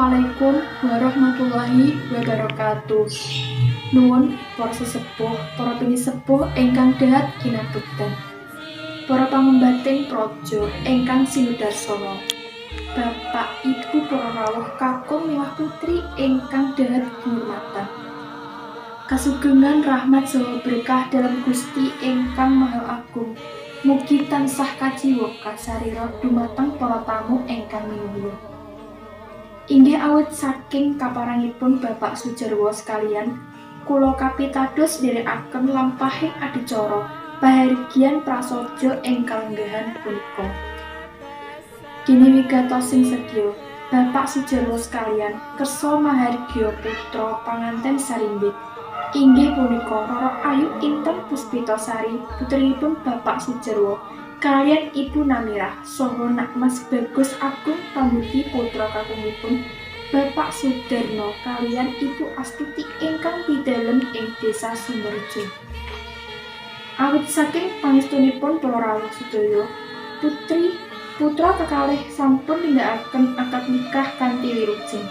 Assalamualaikum warahmatullahi wabarakatuh. Nuwun para sesepuh, para pinisepuh ingkang dahat kinabekten. Para pangembating praja ingkang sinudarsana. Bapak, Ibu, para rawuh kakung miwah putri ingkang dahat kinurmatan. Kasugengan rahmat saha berkah dalem Gusti ingkang Maha Agung. Mugi tansah kajiwa kasarira dumateng para tamu ingkang minulya. Inggih awit saking kaparengipun Bapak Sujarwo sekalian, kula kapitados nderekaken lampahing adicara pahargyan prasaja ing kalenggahan punika. Dene wigatosing sedya, Bapak Sujarwo sekalian kersa mahargya putra panganten sarimbit. Inggih punika Roro Ayu Intan Puspitasari, putrinipun Bapak Sujarwo kaliyan Ibu Namirah saha Nak Mas Bagus Agung Pambudi, putra kakungipun Bapak Sudarno kaliyan Ibu Astuti ingkang pidalem ing Desa Sumberjo. Awit saking pangestunipun para rawuh sedaya, putri putra kekalih sampun nindakaken akad nikah kanthi wilujeng.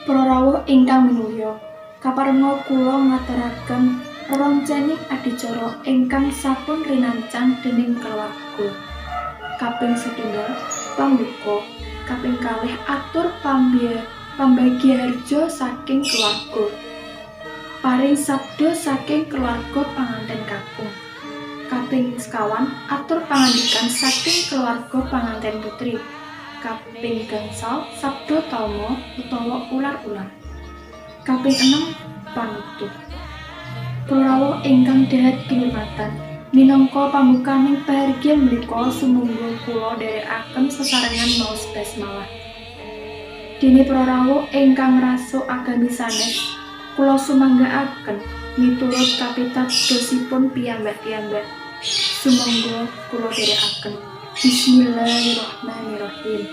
Para rawuh ingkang minulya, kaparenga kula ngaturaken reroncening adicara ingkang sampun rinancang dening keluarga. Kaping setunggal, pambuka. Kaping kalih, atur pambagyaharja saking keluarga. Paring sabda saking keluarga panganten kakung. Kaping sekawan, atur pangandikan saking keluarga panganten putri. Kaping gangsal, sabda tama utawa ular-ular. Kaping enem, panutup. Para rawuh ingkang dahat kinurmatan, minangka pambukaning pahargyan mriku, sumangga kula nderekaken sesarengan maos basmalah. Dene para rawuh ingkang ngrasuk agami sanes, kula sumanggaaken miturut kapitadosipun piyambak-piyambak. Sumangga kula dherekaken. Bismillahirrahmanirrahim.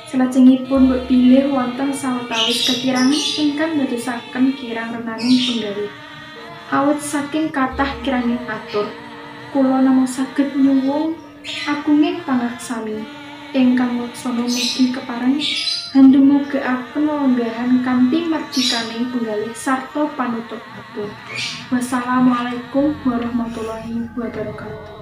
Salajengipun mbok bilih wonten sawetawis kekirangan ingkang ndadosaken kirang renaning penggalih. Awit saking kathah kiranging atur, kula namung saged nyuwun agunging pangaksami ingkang laksana mugi kepareng handumugaaken lelenggahan kanthi mardikaning penggalih sarta panutup atur. Wassalamualaikum warahmatullahi wabarakatuh.